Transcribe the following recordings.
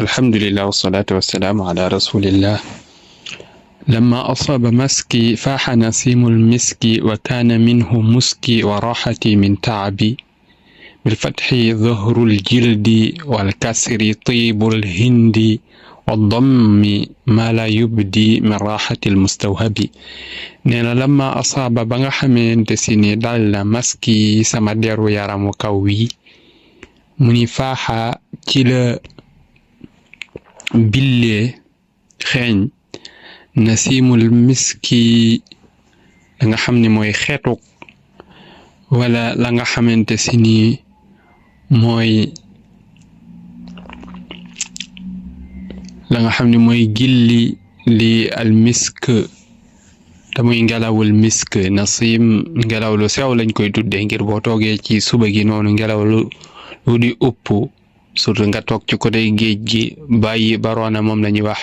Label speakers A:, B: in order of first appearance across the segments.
A: الحمد لله والصلاة والسلام على رسول الله. لما أصاب مسكي فاح نسيم المسك وكان منه مسكي وراحتي من تعبي. بالفتح ظهر الجلد والكسر طيب الهند والضم ما لا يبدي من راحة المستوهب. نينا لما أصاب بanga xamante si ni dal na maski sama deru yaramu kaw wi mu ni faaxa ci la bille xeeñ nasimul miski la nga xam ne mooy xeetuk wala la nga xamante si ni mooy la nga xam ne mooy gilli li al misk te muy ngelawul misk. nasim ngelaw lu sew lañ koy tuddee ngir boo toogee ci suba gi noonu ngelaw lu di upp surtout nga toog ci côté géej gi bàyyi baroona moom la ñuy wax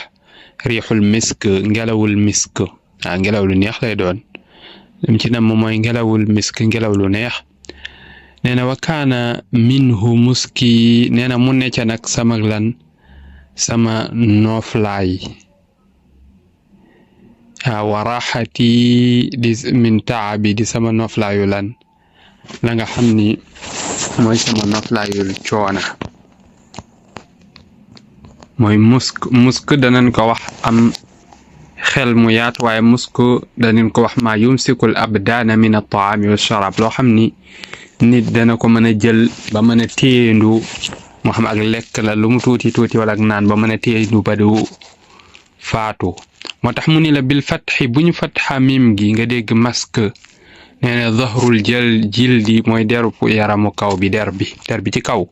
A: riixul misk, ngelawul misk. ngelaw lu neex lay doon lim ci nam mooy ngelawul misk, ngelaw lu neex. nee na wa kaana minhu muski, nee na mu ne ca nag sama lan sama nooflaay wa raxati di min taabi di sama nooflaayu lan la nga xam ni mooy sama nooflaayul coona mooy musk danañ ko wax am xel mu yaatu waaye musk danañ ko wax maa yumsikul abdaana min at-taami wa sharab, loo xam ni nit dana ko mën a jël ba mën a téyendu moo xam ak lekk la lu mu tuuti tuuti wala ak naan ba mën a téyendu ba du faatu. moo tax mu ni la bil fatxi bu ñu fatxa mim gi nga dégg mask. nee na zahrul jildi mooy deru yaramu kaw bi der bi ci kaw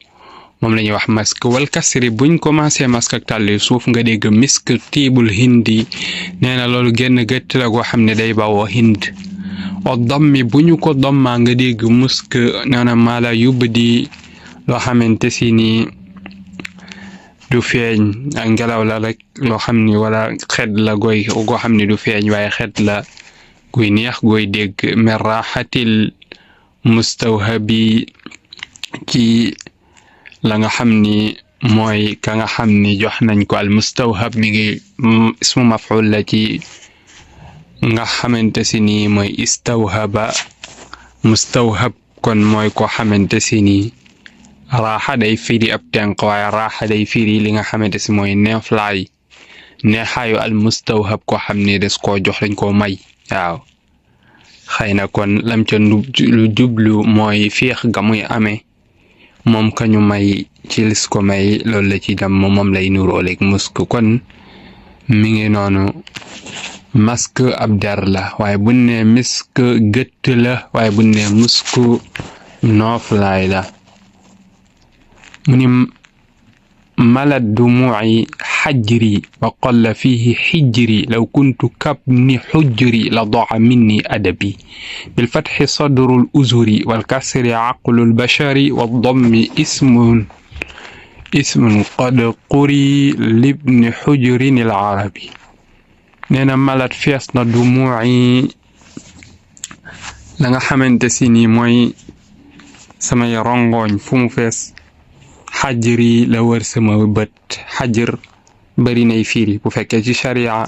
A: moom la ñuy wax mask. wal kasri buñ commencé mask ak tàlli suuf nga dégg misk tiibul hindi. nee na loolu génn gëtt la goo xam ne day bawoo hind. o dammi bu ñu ko dommaa nga dégg musk. nee na maala yubdi loo xamante si ni du feeñ ak ngelaw la rek loo xam ni wala xet la goo xam ni du feeñ waaye xet la guy neex gooy dégg. min raxatil mustawhabi ci la nga xam ni mooy ka nga xam ni jox nañ ko al mustawhab mi ngi ismu maf'ul la ci nga xamante si ni mooy istawhaba. mustawhab kon mooy ko xamante si ni raaxa day firi ab tenq waaye raaxa day firi li nga xamante si mooy neeflaay neexaayu al mustawhab ko xam ne des koo jox dañ koo may. waaw xëy na kon lam ca lu jublu mooy féex ga muy amee moom kañu may ci lis ko may loolu la ci dem moom lay nuróoleeg musk. kon mi ngi noonu mask ab der la waaye buñ ne misk gëtt la waaye buñ ne musk nooflaay la. mu ni malat dumuuci xajri wa qalla fihi xijri law kuntu kabni xujri la daa minni adabi. bilfatxi sadru luzuri walkasri caqlu lbashari waddammi ismun qad quri libni xujrin alcarabi. nee na malat fees na dumuuci la nga xamante si ni mooy samay rongoñ fu mu fees. xajri la wër sama bët. xajr bari nay firi bu fekkee ci sharia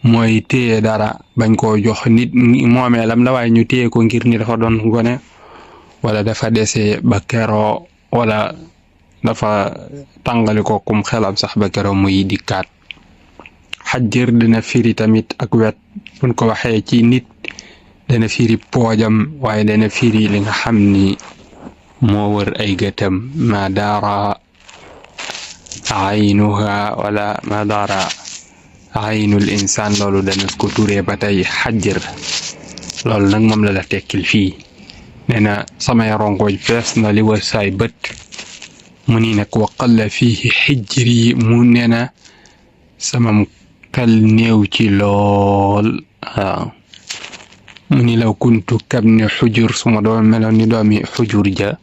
A: mooy téye dara bañ koo jox nit moomeelam la waaye ñu téye ko ngir ni dafa doon gone wala dafa dese ba keroo wala dafa tàngali ko kum xelam sax ba keroo muy dikkaat. xajr dina firi tamit ak wet buñ ko waxee ci nit dana firi poojam waaye dana firi li nga xam ni moo wër ay gëtam. ma daara aynuha wala ma daara aynul insaan loolu dana ko turee ba tey xajr. loolu nag moom la tekkil fii. nee na samay rongoñ fees na li wër saay bët. mu ni nag wa qalla fiihi xijri mu nee na sama xel néew ci lool. waaw mu ni law kuntu kabni xujur suma doon meloon ni doomi xujur ja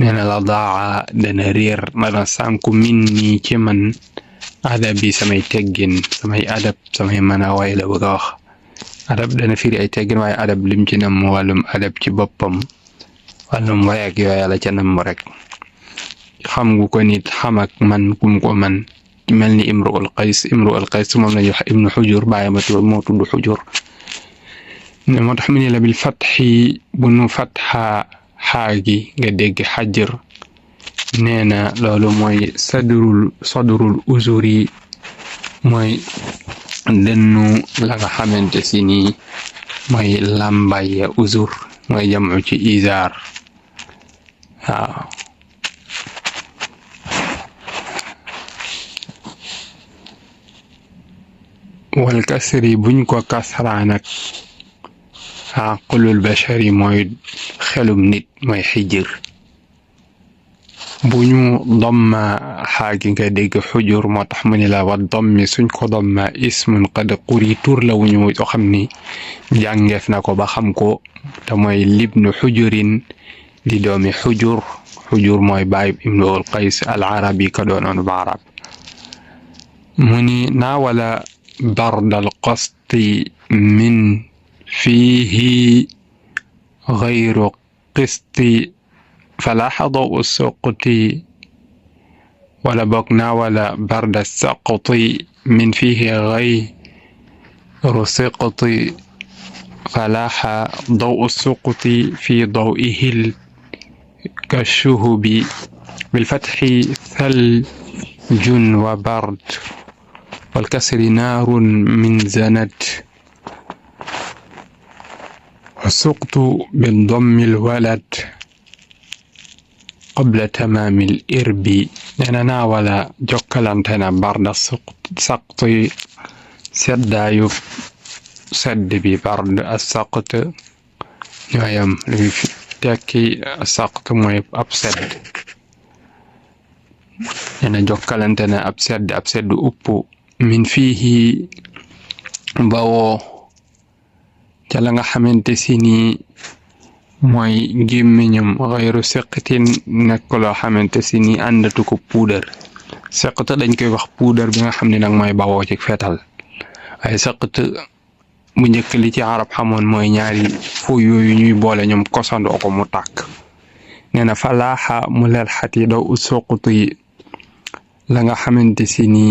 A: nee na la daa dana réer dana sànku min nii ci man adab bi samay teggin samay adab samay mën a way la bëgg a wax. adab dana firi ay teggin waaye adab lim ci nam wàllum adab ci boppam wàllum way ak yooya la ca nam rek xam gu ko nit xam ak man kum ko man mel ni imru'ul qays moom lañuy wax ibnu xujur bàyyamatu moo tudd xujur ne moo tax mu ne la bil fatxi bu nu fatxa xaagi nga dégg xajr nee na loolu mooy sadrul uzuri mooy dënnu la nga xamante si nii mooy làmbay ya uzur mooy jamu ci izar waaw wal kasri buñ ko kasraa nag aqlul bashari mooy xelum nit mooy xijir bu ñu domma xaagi nga dégg xujur moo tax mu ne la wa dommi suñ ko domma ismun qad quri tur la wuñu yoo xam ni jàngeef na ko ba xam ko te mooy libnu xujurin di doomi xujur mooy baay imruul qays al arabi ka doonoon ba arab mu ni naawala bardal qasti min fiihi gayru qisti فلاح ضوء السقط ولا بقنا ولا برد السقط من فيه غير سقط فلاح ضوء السقط في ضوئه كالشهب بالفتح ثلج وبرد والكسر نار من زند والسقط بالضم الولد qabla tamaamil irbi neena naa wala jokkalante na barda saqti seddaayu sedd bi bard as-saqt ñooyam luy tekki saqt mooy ab sedd neena jokkalante na ab sedd upp min fiihi bawoo ca la nga xamante si ni mooy gémmiñam xayru seqatin nekk loo xamante si ni àndatu ko puudar seqat dañ koy wax puudar bi nga xam ne nag mooy bawoo ci fetal waaye seqat bu njëkk li ci arab xamoon mooy ñaari fu yooyu ñuy boole ñoom kosandoo ko mu tàkk nee na falaaxa mu leel xat yi daw ut soqutu yi la nga xamante si ni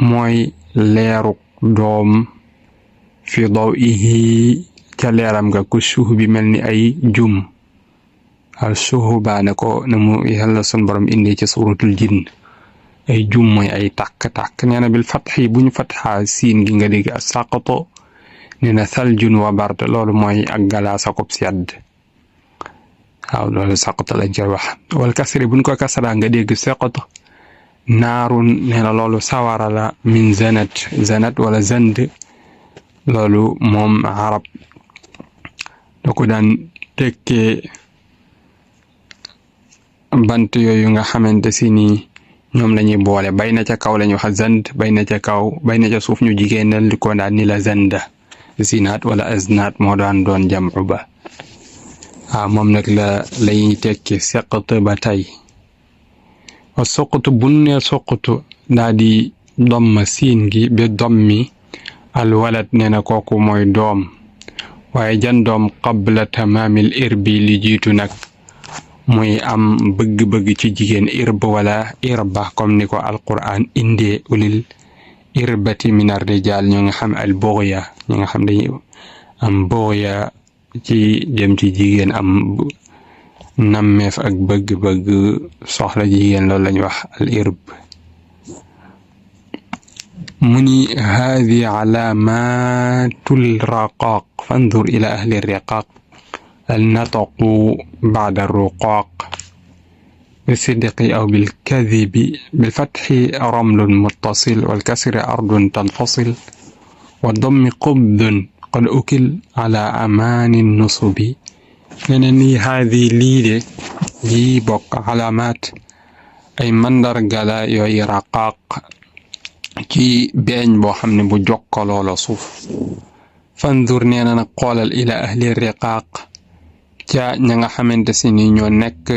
A: mooy leeruk doom fi daw ihi ca leeram nga ko suux bi mel ni ay jum al suux baane ko na mu yàlla sun borom indi ci suratul jinn ay jum mooy ay tàkk-tàkk nee na bil fatxi bu ñu fatxaa siin gi nga dégg as-saqto nee na saljun wa bard loolu mooy ak galaas akub sedd waaw loolu saqto lañ koy wax wal kasri buñ ko kasraa nga dégg saqto naarun nee na loolu sawara la min zanat wala zand loolu moom arab da ko daan tekkee bant yooyu nga xamante si ni ñoom lañuy boole bay na ca kaw lañuy wax zand bay na ca kaw bay na ca suuf ñu jigéenal di ko daan ni la zanda zinaat wala aznaat moo daan doon jam'u ba moom nag lañuy tekki seqat ba tey wa soqatu bu ne soqatu daa di domma siin gi bi dommi al walad nee na kooku mooy doom waaye jan doom qabla tamaamil irbi li jiitu nag muy am bëgg-bëgg ci jigéen irb wala irba comme ni ko alquran indee ulil irbati minar rijal ñu nga xam al bughya ñu nga xam dañuy am bughya ci jëm ci jigéen am nammeef ak bëgg-bëgg soxla jigéen loolu lañu wax al irb mu ni haadi alaamatul raqaaq fandur ila ahli riqaaq النطق بعد الرقاق بالصدق أو بالكذب بالفتح رمل متصل والكسر أرض تنفصل والضم قبض قد أكل على أمان النصب لأنني هذه لي بق علامات أي مندر قلا يوي رقاق كي بين بو خامني بو جوكالو لا suuf fandur nee na nag xoolal ila ahli riqaaq ca ña nga xamante si ni ñoo nekk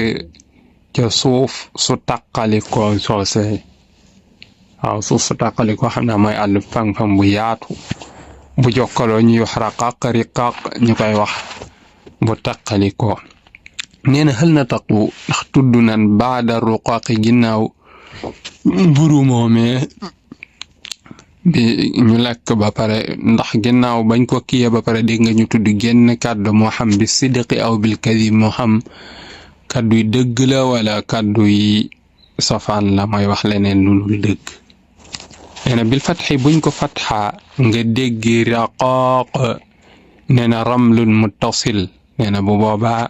A: ca suuf su tàqalikoo soose waaw suuf su tàqalikoo xam naa mooy àll fang-fang bu yaatu bu jokkaloo ñuy wax riqaaq ñu koy wax bu tàqalikoo nee na hal nataqu ndax tudd nan baada ruqaaqi ginnaaw mburu moomee bi ñu lekk ba pare ndax ginnaaw bañ ko kiye ba pare dégg nga ñu tudd génn kàddu moo xam bi sidqi aw bil kadib moo xam kàddu yi dëgg la wala kàddu yi safaan la mooy wax leneen lu dul dëgg. nee na bil fatxi buñ ko fatxa nga dégg raqaaq nee na ramlun muttasil nee na bu boobaa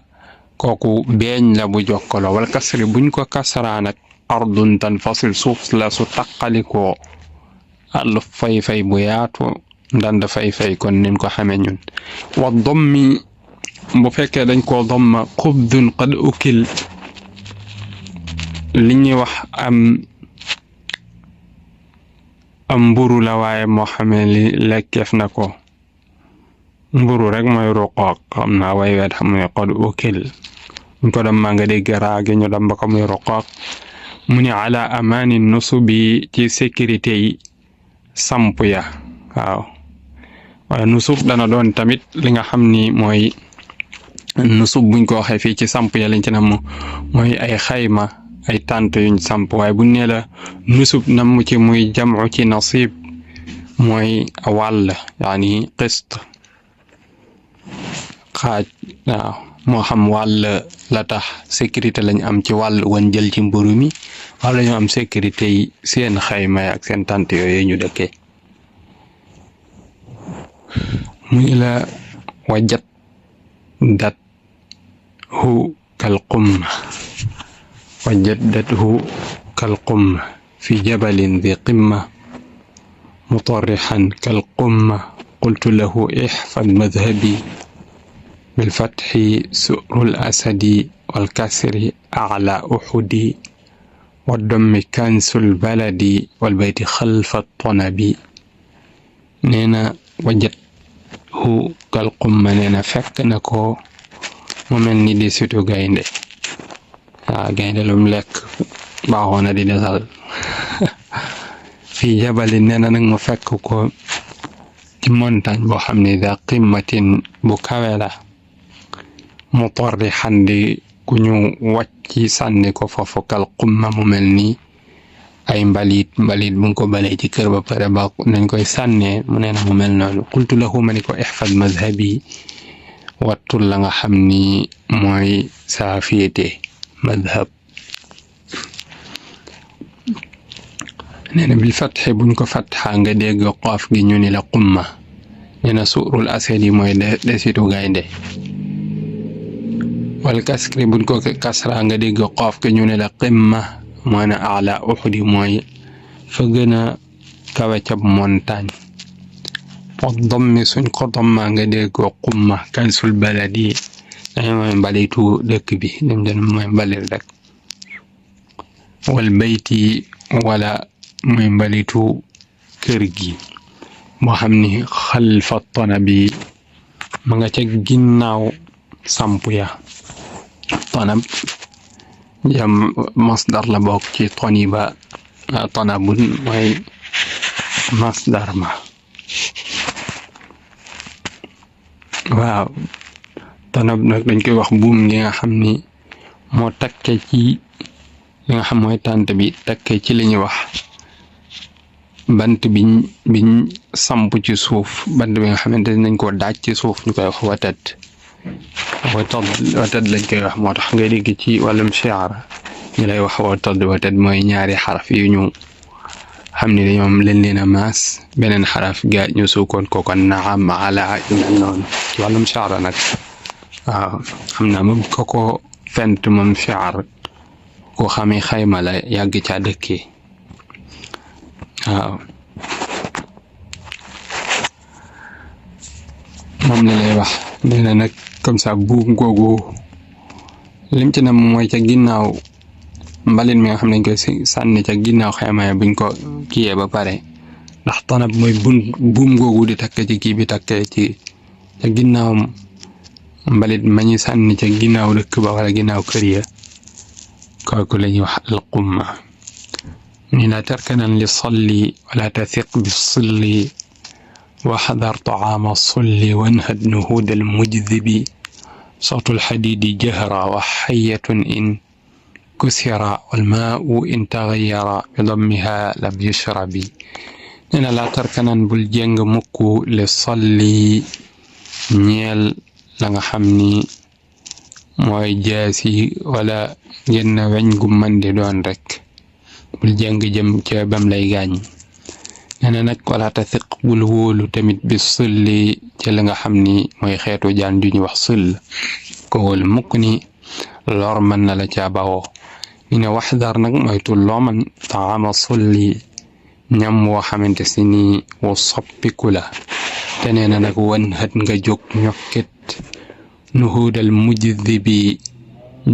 A: kooku beeñ la bu jokkaloo wala kasri buñ ko kasraa nag ardun tanfasil suuf la su taqalikoo àll fay-fay bu yaatu ndand fay-fay kon nin ko xamee ñun. wa dommi bu fekkee dañ koo domma xubdun qad ukil li ñuy wax am mburu la waaye moo xamee li lekkeef na ko mburu rek mooy ruqaaq xam naa way weet xam ne qad ukil ñu ko domma nga dégg raagi ñu damba ko muy ruqaaq mu ni ala amaani nusubi ci sécurité yi samp ya waaw wala nusub dana doon tamit li nga xam ni mooy nusub buñ ko waxee fii ci samp ya lañ ci nam mooy ay xayma ay tànt yuñ samp waaye buñ nee la nusub nam ci muy jamu ci nasib mooy wàll yaani qist xaaj waaw moo xam wàll la tax sécurité lañ am ci wàll wan jël ci mburu mi wala ñu am sécurité yi seen xayma ak seen tànt yooyu ñu dëkkee muy la wajat dat hu kal qumma wajaddathu kal qumma fi jabalin di qimma mutarrixan kal qumma qultu lahu ixfad madhabi bilfatxi surul asadi walkasri ala uxudi waddammi kansul baladi walbayti xalfa tonabi. nee na wajat hu kal qumma nee na fekk na ko mu mel ni di situ gaynde waaw gaynde lum lekk baaxoon na di desal fii jabali nee na nag mu fekk ko ci montagne boo xam ne da qimmatin bu kawe la mutarrixan di ku ñu wàcc sànni ko foofu kal qumma mu mel ni ay mbalit bu ko balee ci kër ba pare ba nañ koy sànnee mu nee na mu mel noonu qultu lahu ma ni ko ihfad madhabi wattul la nga xam ni mooy saa féete madhab. nee na bil fatxe buñ ko fatxa nga dégg xoof gi ñu ni la qumma nee na suurul asadi mooy desitu gaynde wal kasri buñ ko kasra nga dégg xoof gi ñu ni la qimma moo na ala uxudi mooy fa gën a kawe cab montagne. wa dommi suñ ko domma nga dégg qumma kansul baladi dañ mooy mbalitu dëkk bi lim den mooy mbalit rek wal bayti wala mooy mbalitu kër gi moo xam ni xalfa tonabi ma nga ca ginnaaw samp ya. tonab jam masdar la bokk ci toniba tonabun mooy masdar ma waaw tonab nag dañ koy wax buum gi nga xam ni moo takke ci li nga xam mooy tànt bi takke ci li ñuy wax bant biñ samp ci suuf bant bi nga xamante nañ koo daaj ci suuf ñu koy wax watad lañ koy wax moo tax ngay dégg ci wàllum shi'ar ñu lay wax watad mooy ñaari xaraf yu ñu xam ni dañoom leen a maas beneen xaraf ga ñu sukkoon ko kon naam ala yu mel noonu ci wàllum shi'ar nag waaw xam naa moom ko fent moom shi'ar ko xamee xayma la yàgg caa dëkkee waaw moom la lay wax nee na nag comme ça buum googu lim ci na mooy ca ginnaaw mbalit mi nga xam ne dañ koy sànni ca ginnaaw xayma buñ ko kiyee ba pare ndax tanab mooy buum googu di takk ci kii bi takkee ci ca ginnaaw mbalit ma ñuy sànni ca ginnaaw dëkk ba wala ginnaaw kër ya kooku la ñuy wax al qumma ni la tarkanan li salli wala tathiq bi silli wa xadar taama sulli wanhad nuhud al mujdibi صوت الحديد جهرا وحية إن كسر والماء إن تغير بضمها لم يشرب nena la tarkanan bul jeng mukk li solli ñeel la nga xam ni mooy jaasi wala genn weñ gu man di doon rek bul jeng jëm ca bam lay gaañ nena nag wala tasiq bul wóolu tamit bi sulli ci la nga xam ni mooy xeetu jaan ju ñu wax sull ko wóolu mukk ni lor mën na la ca bawoo ni ne waxdar nag moytu loo man taama sulli ñam woo xamante si ni wu soppiku la te nee na nag wan xët nga jóg ñokkit nuhuudal mujdi bi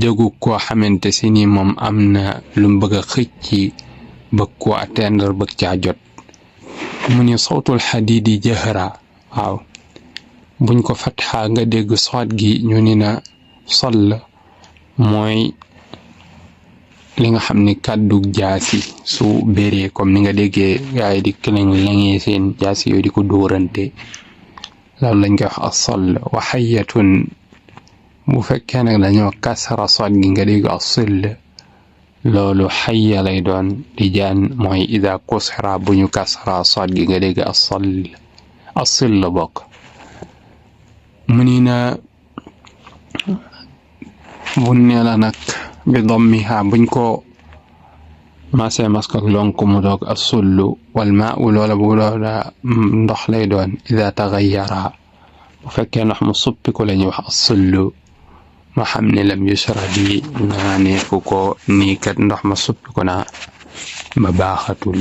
A: jógu koo xamante si ni moom am na lu bëgg a xëcci bëgg koo atteindre bëgg caa jot mu ni sawtul xadiidi jahra waaw buñ ko fatxa nga dégg soot gi ñu ni na sol mooy li nga xam ni kàddu jaasi su béree comme ni nga déggee gaay di këlëng lengee seen jaasi yooyu di ko dóorante loolu lañ koy wax as-sol wa xayatun bu fekkee nag dañoo kasara soot gi nga dégg as-sill loolu xaya lay doon di jaan mooy ida kusira bu ñu kasara soot gi nga dégg as-sill bokk mu ni na bu nee la nag bi dammiha buñ ko masé mask ak lonk mu doog as-sullu wal maa'u loola bu loola ndox lay doon ida taxayyara bu fekkee ndox mu suppiku la ñuy wax as-sullu ma xam ne lam yushrab naa ne fu ko nii kat ndox ma suppiku na ba baaxatul